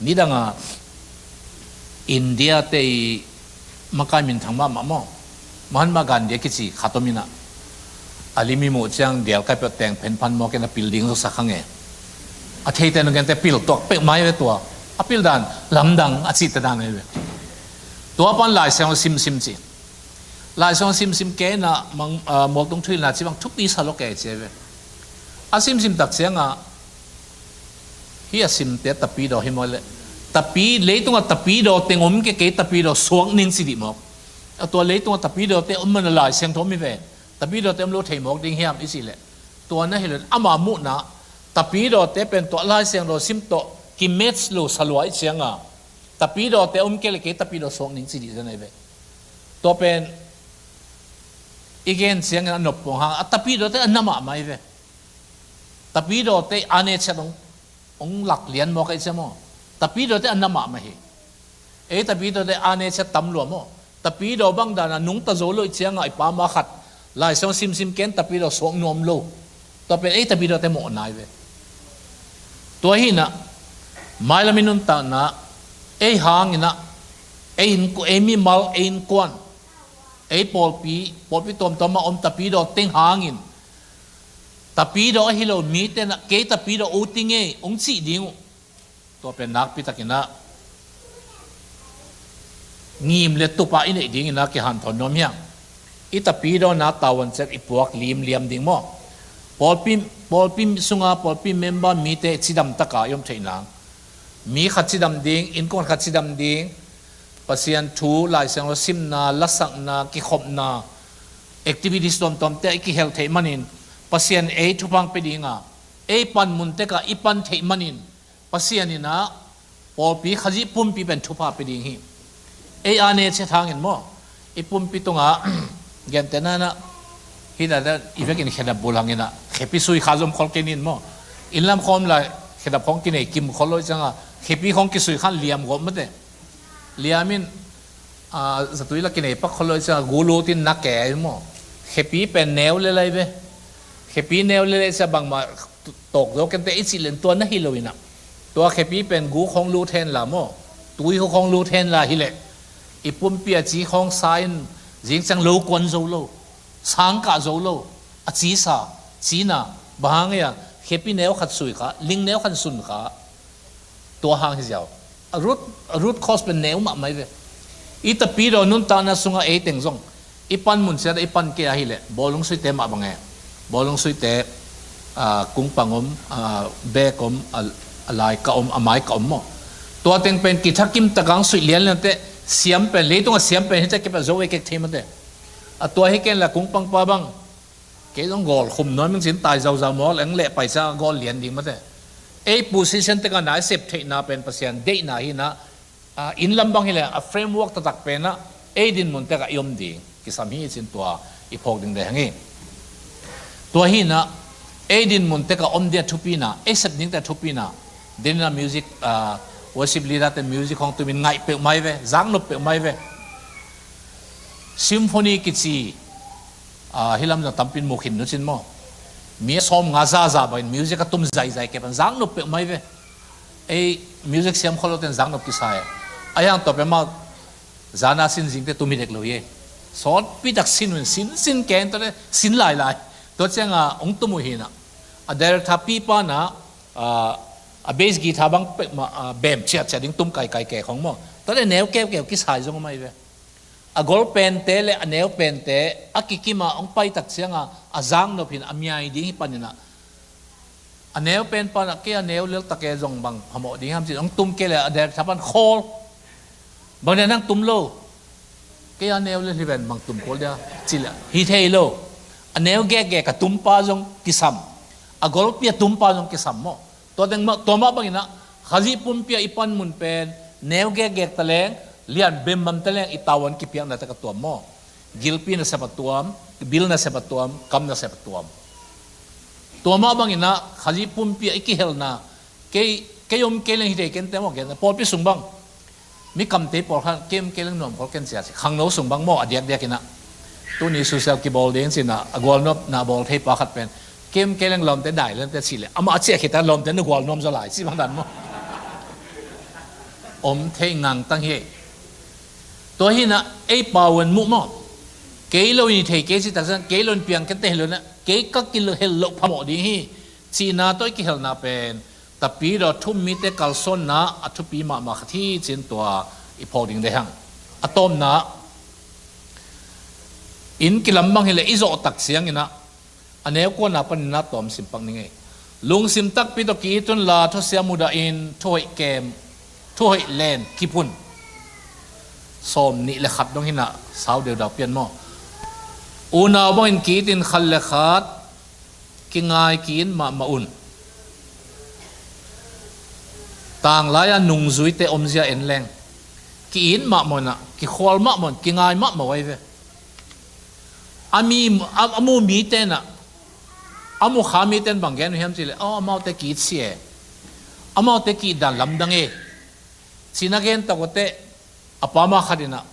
Nidang a India te i makai minthang mahmah maw, Mahatma Gandhi a kici khat om in a, a lim i muh ciang dial kai peuh teng phen phan mawk in a pil ding zong sa khang e. A theite nong gente pil tuak peuh mai ve tua. A pil dan lamdang a cihte dan ahi ve. Tua pan Lai Siang simsim ci. Lai Siang simsim kei in a mang, ah, mualtung thuhilhna ci bang thupi sa lo kei ci ahi ve. A simsim tak ciang a, hih a simte tapidaw hi maw leh, tapi, leitungah tapidaw teng om kei, kei tapidaw suak ning ci dih mawk. A tua leitungah tapidawte om man a Lai Siangtho om hi ve. Tapidawte om lo thei mawk ding hiam i cih leh, tua na hi lo in ama muhna, tapidawte pen tua Lai Siangtho sim tawh ki-match lo sa lua ahih ciang a, tapidawte om kei leh kei tapidaw suak ning ci dih zen ahi ve. Tua pen i gen ciang in a nop pong hang a, tapidawte a na mahmah hi ve. Tapidawte a ne ciat hong, hong lak lian mawk ahih ciang maw, tapidawte a na mahmah hi. Ei tapidawte a ne ciat tam lua maw. Tapidaw bang dan a nungta zo lo ahih ciang a, i pa ma khat Lai Siang simsim kei in tapidaw suak nuam lo. Tua pen ei tapidawte mawhna hi ve. Tua hi in a, mailam i nuntakna, ei hang in a, ei inn, ei mimal, ei innkuan, ei pawlpi, pawlpi tuamtuam ah om tapidaw teng hangin, tapidaw ahi lo mite in a, kei tapidaw ut ing ei hong cih ding uh. Tua pen nakpi takin ah ngim le tupa i neih dingin ah kihanthawn nuam hi hang. I tapidaw na tavuan ciat i puak limliam ding maw? Pawlpi, pawlpi sunga pawlpi member mite cidam taka i om theih nang. Mi khat cidam ding, innkuan khat cidam ding, Pasian thu, Lai Siangtho simna, lasakna, kikhopna, activities tuamtuamte i kihel theih manin Pasian ei thupha hong pia dinga, ei panmun teka i pan theih manin Pasian in ah pawlpi Khazih pumpi pen thupha pia ding hi. Ei a ne ciat hangin maw, i pumpi tungah gente nanah hih tate i vekin khedap bul hangin ah khepi sui kha zom khol kei nin maw. Inn lam khawm lai khedap khawng kinei kim khol lo i cianga khepi khawng kisui khan liam gawp mate. Liam in, a, zatui la kinei pak khol lo i cianga gu lut in na ke ai maw. Khepi pen neu le lai ve. Khepi neu le lai cia bangmah tawk zo kente i cih len tua na hi lo in ah. Tua khepi pen gu khawng lut hen la maw, tui hu khawng lut hen la hi leh i pumpi a ci khawng sa in zing ciang lo kuan zo lo, sang kah zo lo, a ci sa, cina, bang hang ia, khepi neu khat sui kha, ling neu khat sun kha, tua hang hi ziau. A root, a root cause pen neu mahmah hi ve. I tapidaw nuntakna sungah ei teng zong i panmun ciat i pan kei ahih leh bawlung suite mah bang e. Bawlung suite, a, kungpang om, a, bek om, a, a lai ka om, a mai ka om maw. Tua teng pen kithakim takang suih lianlian teh siam pen, leitungah siam pen hi teh kei pen zo ei kek thei mate. A tua hi ken la kungpang pa bang kei zong gawl khum nuam in cin tai zauzau mawk leng leh paisa gawl lian ding mate. Ei position teka na i sep theihna pen Pasian deihna hi na, a, inn lam bang hi leh a framework taktak pen ah ei dinmun teka i om ding kisam hi cin tua i phawk ding dai hang hi. Tua hi na, ei dinmun teka om dia thupina, ei sep ding teka thupina, den na music, a, worship leader te music hong tumin ngaih peuh mai ve, zaknop peuh mai ve. Symphony kici, a, hi lam zong tampin mu khin nu cin maw. Mi a sawm nga za za bangin music a tum zaizai kei pan zaknop peuh mai ve. Ei music siam khol lo ten zaknop kisai. A yang tawp e mau zana sin zingte tum hi dek lo hi. Sawtpi tak sin un sin sin keng tawh le sin lailai. Tua cianga ong tum uh hi na. A director pi pa na, a, a bass guitar bang peuhmah, a, bem ciatciat ding tum kaikai kei khong maw. Tua le neu keukeu kisai zong mai ve. A gol pente le a neu pente a kikima ong paitak cianga a zaknop hin a miai ding hi paninah. A neu pen panah kei a neu leltak e zong bang phamawh ding ham cin ong tum kei le a dek thapan khawl. Bang ne nang tum lo. Kei a neu lel hi ven bang tum khawl dia cile hi thei lo. A neu gekgek a tumpa zong kisam. A golpi a tumpa zong kisam maw. Tua teng mah, tua mah banginah Khazih pumpi ah i panmun pen neu gekgek taleng, lian bembam taleng i tavuan kipiakna tak a tuam maw? Gilpi nasep a tuam, bil nasep a tuam, kam nasep a tuam. Tua mah banginah Khazih pumpi ah i kihelna, kei, kei om kei leng hi thei kente maw, kei pawlpi sung bang. Mi kamtei pawlkhat kem kei leng nuam khol ken cia si khangno sung bang maw a diakdiak inah. Tuni social kibawl ding cinah a gualnuam na bawl thei pa khat pen kem kei leng lawmte dai lente cih leh amah a ciah khita lawmte na gual nuam zaw lai cih bang dan maw? Om thei ngang tang hi. Tua hinah ei pau en muh maw? Kei lo in i thei kei cih taksan kei lo in piang kei te hi lo na kei ka kihel loh phamawh ding hi. Cihna tawh i kihelna pen Tapidaw thu-um mite kalsuanna a thupi mahmah khat hi cin tua i phawk ding dei hang. A tawpna in kilam bang hileh i zawh tak cianginah a neu kuana paninah tawm simpak ning ei. Lungsim takpi tawh ki-it unla thusia mudahin thuhoih kem, thuhoih len kip un. Sawm nih le khat dong hinah sau deudau pian maw? Unau bangin ki-itin khat le khat kingai ki-it mahmah un. Tanglai-a nungzuite omzia en leng ki-it mahmah unah kikhual mahmah un, kingai mahmah uh ahi ve. A mi, a, a mu mite inah a mu kha mite in bang gen uh hiam cihleh aw amaute ki-it si e. Amaute ki-it dan lamdang e. Cina gen tak uh teh a pama khat inah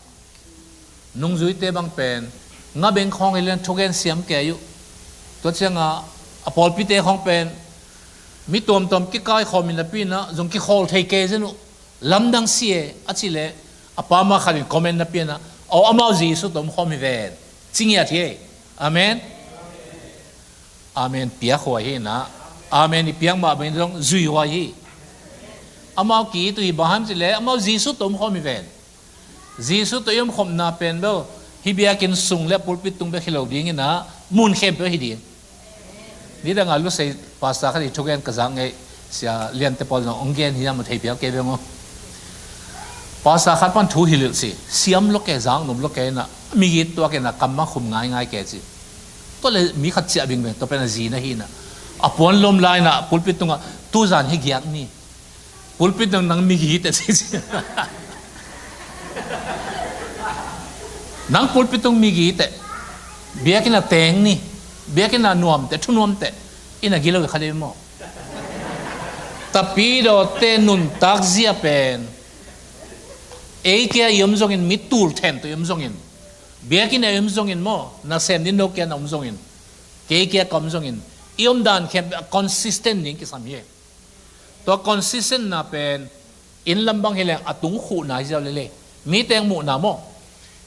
nungzuite bang pen nga beng khawng hi lian thugen siam kei uh. Tua cianga a pawlpite khawng pen mi tuamtuam kikaikhawm in napi inah zong kikhawl thei kei zen uh. Lamdang si e a cihleh a pama khat in comment napi inah aw amau Jesu tawh omkhawm hi ven. Cingiat hi. Amen. Amen piak huai hi inah amen i piak mah bangin zong zui huai hi. Amau ki-it uh hi, bang hang hiam cih leh amau Jesu tawh omkhawm hi ven. Jesu tawh i omkhopna pen bel hih biakinn sung le pulpit tung bek hi lo dingin ah, mun khempeuh hi ding. Nidang a Lusei pastor khat i thugen ka zak ngei, Sia Liante pawl zong hong gen hi, a mu thei phial kei ve maw. Pastor khat pan thu hilh hilh ci, siam lo kei, zak nuam lo kei in ah, migit tuak in ah, kam mah khum ngaingai kei ci. Tua leh mi khat ciah bing beng, tua pen a zi na hi in ah, a puan lom lai in ah pulpit tungah, "Tuzan hi giak ni. Pulpit tung nang migite," ci ci. "Nang pulpit tung migite. Biakinn ah teng ni. Biakinn ah nuamte, thu nuamte." Inn ah gilo i kha dei maw. Tapidawte nuntak zia pen, ei kia i om zongin, mi tul then tawh i om zongin, biakinn ah i om zongin maw, nasem ding no kia na om zongin, kei kia ka om zongin, i omdan khempeuh ah consistent ding kisam hi. Tua consistent na pen, inn lam bang hi leng a tung khuhna hi ziau lele. Mi teng muhna maw.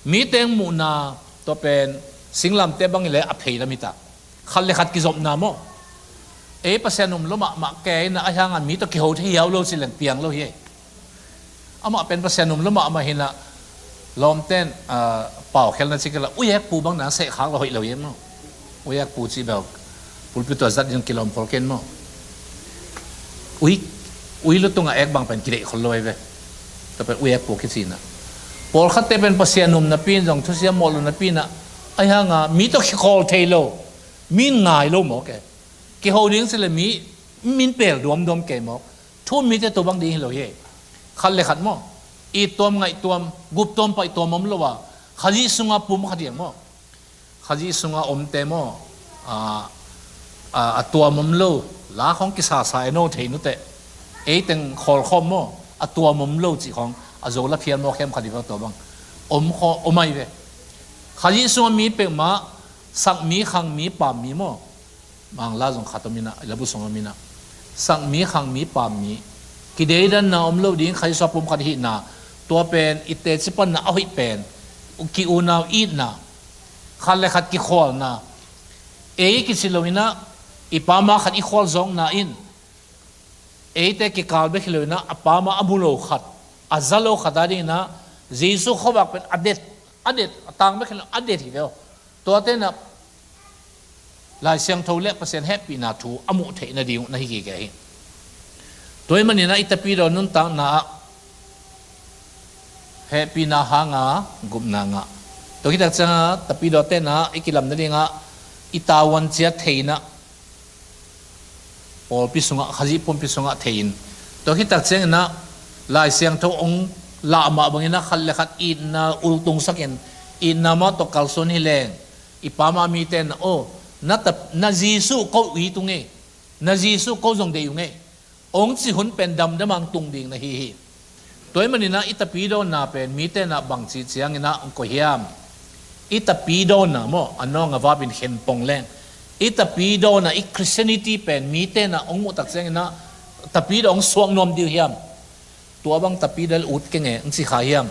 Mi teng muhna, tua pen, singlamteh bang hi leh a phei lam hi ta. Khat le khat kizopna maw. Ei Pasian um lo mahmah kei in ah, ahi hang a mi tawh kiho thei hiau lo ci leng piang lo hi. Amah pen Pasian um lo mahmah hi in ah, lawmten, ah, paukhelna ci kei la, ui ek pu bang na seh khak lo hoih lo hi maw. Ui ek pu ci bel, pulpit tua zat ding kilawm khol ken maw. Ui, ui lutung a ek bang pen kideih khol lo hi ve. Tua pen ui ek pu kici in ah. Pawlkhatte pen Pasian um napi in zong, thusia mawh lo napi in ah, ahi hang a mi tawh kikhawl thei lo, mi in ngai lo maw kei. Kiho ding ci leh mi, mi in pel duamduam kei maw. Thu um mite tua bang ding hi lo hi. Khat le khat maw, it tuam, ngaih tuam, gup tuam, paih tuam om lo a, Khazih sungah pum kha diang maw. Khazih sungah omte maw, a, a, a tuam om lo, la khong kisasa e no thei nuteh. Ei teng khawlkhawm maw, a tuam om lo cih khong, a zo la phial maw khem kha dih bang tua bang. Om khaw, om ahi ve. Khazih sungah mi peuhmah, sak mi, khang mi, pam mi maw. Mangla zong khat om in ah, i labu sung om in ah. Sak mi, khang mi, pam mi. Kideidanna om lo ding, Khazih sungah pum khat hihna. Tua pen, i teci panna a hoih pen. Ki-unau itna. Khat le khat kikhualna. Ei kici lo in ah, i pam a khat i khual zawkna in, eite kikal bek hi lo in ah, a pam a a mu lo khat, a za lo khat a ding in ah, Jesu khuavak pen a det, a det, a tang bek hi lo, a det hi ve aw. Tuate in ah, Lai Siangtho le Pasian hehpihna thu a muh theih nading uh na hi gige hi. Tua ahih manin ah i Tapidaw nuntakna ah hehpihna hanga gupna ngah. Tua khit tak ciangin ah Tapidawte in ah i kilam nading ah i tavuan ciat thei in ah, pawlpi sungah, Khazih pumpi sungah thei in. Tua khit tak ciangin ah Lai Siangtho hong lah mah bangin ah khat le khat itna ultungsak in, itna mah tawh kalsuan hi leng, i pam a mite in ah, "Aw, na tap-, na Jesu ko it ung ei, na Jesu ko zong deih ung ei," hong cih hun pen damdam a hong tung ding na hi hi. Tua ahih manin ah i Tapidawna pen mite in ah bangci ciangin ah hong koih hiam? I Tapidawna maw, a nawng a vap in khen pong leng, i Tapidawna, i Christianity pen mite in ah hong muh tak ciangin ah Tapidaw hong suak nuam ding uh hiam? Tua bang Tapidaw ut keng e, hong ci kha hiam?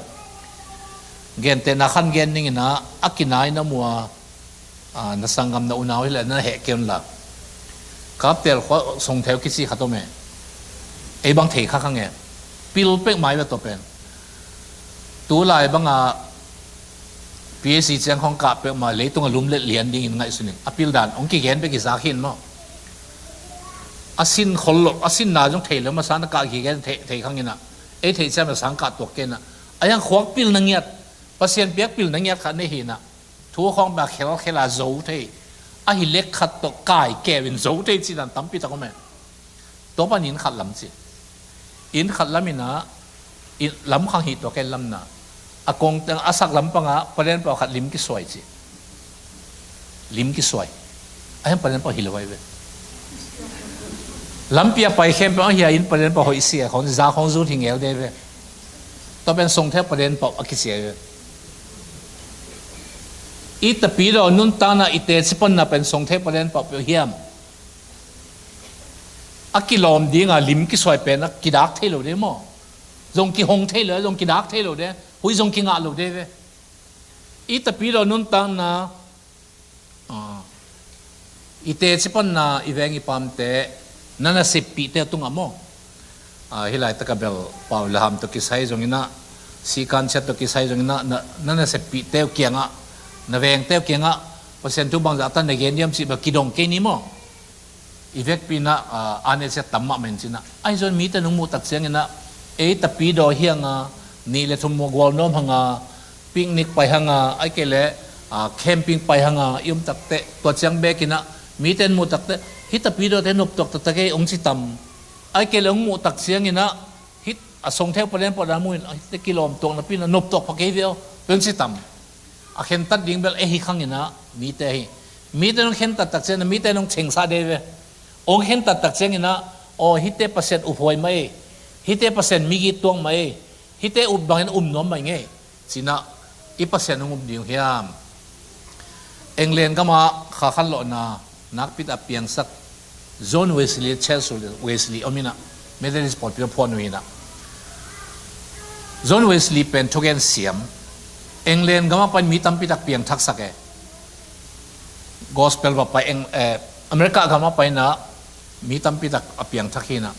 Gentehna khat gen ning in ah, a kinai na mu a, a, na sanggam na unau hi leh na heh kei un la. Kaptel khua Songtheu kici khat om e. Ei bang thei kha kha nge. Pil pek mai ve tua pen. Tulai bang a P H C ciang khong kah pek ma, leitung a lum let lian dingin ngaihsun in. A pil dan hong kigen bek i zak hi in maw. A sin khol lo, a sinna zong thei lo masa na kah kigen thei, thei khang in ah. Ei thei ciang masa hong kah tuak kei in ah. A hiang khuak pil na ngiat, Pasian piak pil na ngiat khat nei hi in ah. Thu khawng bia khelkhel a zo thei, a hi lek khat tawh kai keu in zo thei cih dan tampi tak om e. Tua pan inn khat lam ci. Inn khat lam in ah, inn lam khang hi tua ken lam na. A kong teng a sak lam pangah palen pau khat lim kisuai ci. Lim kisuai. A hian palen pau hi lo ai ve. Lampi a pai khempeuh a hia in palen pau hoih sia khong za khong zut hi ngel de ve. Tua pen Songtheu palen pau a kici ai ve. I Tapidaw nuntakna i teci panna pen Songtheu palen pau peuh hiam? A kilawm dinga lim kisuai pen a kidak thei lo de maw? Zong kihong thei lo, zong kidak thei lo de. Hui zong kingah lo de ve. I Tapidaw nuntakna, ah, i teci panna i veng i pamte, na naseppihte tungah maw? Ah, hih laitak a bel Pau Laham tawh kisai zongin ah, Sikan Chiat tawh kisai zongin ah, na, na naseppihte uh kiangah, na vengte uh kiangah Pasian thu bangzah tan na gen diam cih bel kidong kei ni maw. I vekpi in ah, ah, an et sia tam mahmah in ci-in ah. Ahi zongin mite nong muh tak ciangin ah, ei tapidaw hi hang a, nih le thum gual nuam hang a, picnic pai hang a, ahih kei leh, ah, camping pai hang a i om tak teh, tua ciang beek in ah mite in muh tak teh, hih tapidawte noptuak taktak ei hong ci tam. Ahih kei leh hong muh tak ciangin ah, hih a songtheu palen pawh dan mu in, ah, hihte kilawmtuak napi in ah noptuak pha kei ve aw, hong ci tam. A khentat ding bel ei hi khang in ah, mite hi. Mite in hong khentat tak ciangin ah, mite in hong chengsa dei ve. Hong khentat tak ciangin ah, aw, hihte Pasian uphuai mah ei, hihte Pasian migit tuak mah ei, hihte up bangin um nuam mah ing ei, ci-in ah i Pasian hong um ding uh hiam? England gamah kha khat lawhna nakpi tak a piangsak John Wesley, Charles Wesley om in ah, Methodist pawlpi a phuan uh hi in ah. John Wesley pen thugen siam, England gamah pai-in mi tampi tak piangthaksak e. Gospel va pai, Eng-, eh, America gamah pai-in ah mi tampi tak a piangthak hi in ah.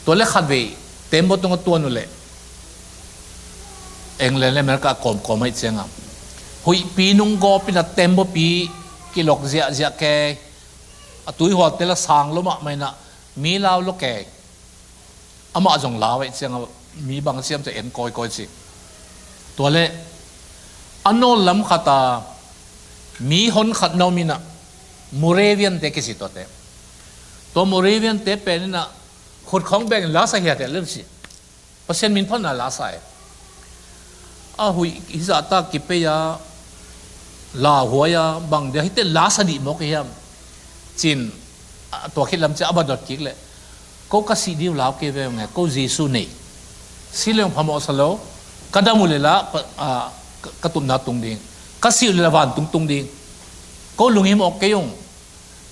Tua leh khatvei tembaw tungah tuan uh leh England le America a kawmkawm ahih ciangin ah, huihpi nunggawp in ah tembawpi kilok ziahziah kei, a tuihualte lah sang lua mahmah in ah, mi lau lua kei. Amah zong lau ahih ciangin ah mi bang a siam ci-a en kawikawi ci. Tua leh a nawl lam khat ah mi hon khat na om in ah, Moravian-te kici tuate. Tua Moravian-te pen in ah khut khawng bengin la sa hiathiat lel ci. Pasian min phatna la sa e. A huih hizahtak kipei a, lauhuai a, bang dia hihte la sa dih mawk hiam, ci-in, a, tua khit lam ciang a va dot kik leh, ko ka sih ding uh lau kei ve ung e, ko Jesu nei. Si leng phamawh sa lo, ka dam uh leh lah, pa, a, ka, ka tupna tung ding, ka sih uh leh lah vantung tung ding. Ko lunghimawh kei ung.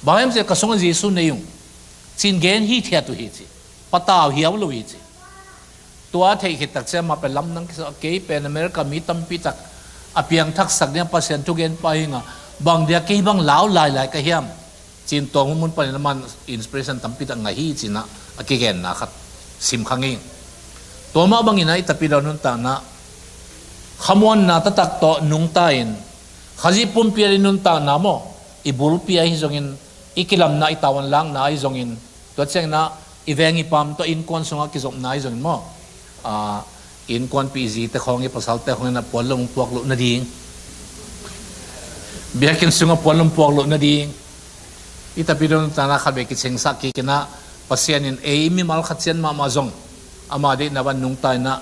Bang hiam cih leh ka sungah Jesu nei ung, ci-in gen hithiat uh hi ci. Patau hiau lo hi ci. Tua a theih khit tak ciang amah pen lamdang kisam, kei pen America mi tampi tak a piangthaksak ding a Pasian thugenpa hi ing a, bang dia kei bang lau lailai ka hiam, ci-in tua hun mun panin amah in inspiration tampi tak ngah hi ci-in ah a kigenna khat sim kha ing. Tua mah bangin ah i tapidaw nuntakna khamuanna taktak tawh nungta in, Khazih pumpi a ding nuntakna maw, i bulpi ahi zongin, i kilamna, i tavuan lakna ahi zongin, tua ciangin ah i veng i paam tawh innkuan sungah kizopna ahi zongin maw, a, innkuanpih i zite khawng, i pasalte khawng in ah puanlum puak loh nading, biakinn sungah puanlum puak loh nading, i tapidaw nuntakna khatvei kichengsak kik in ah, Pasian in ei mimal khat ciat mahmah zong ama deihna bang nungta in ah,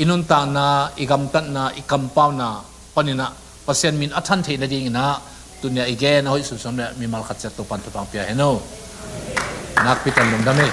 i nuntakna, i gamtatna, i kampauna panin ah Pasian min a than theih nadingin ah, tuni-a i gen a hoih sunsun leh mimal khat ciat Topa'n thupha pia hen aw. Nakpi takin lungdam ei.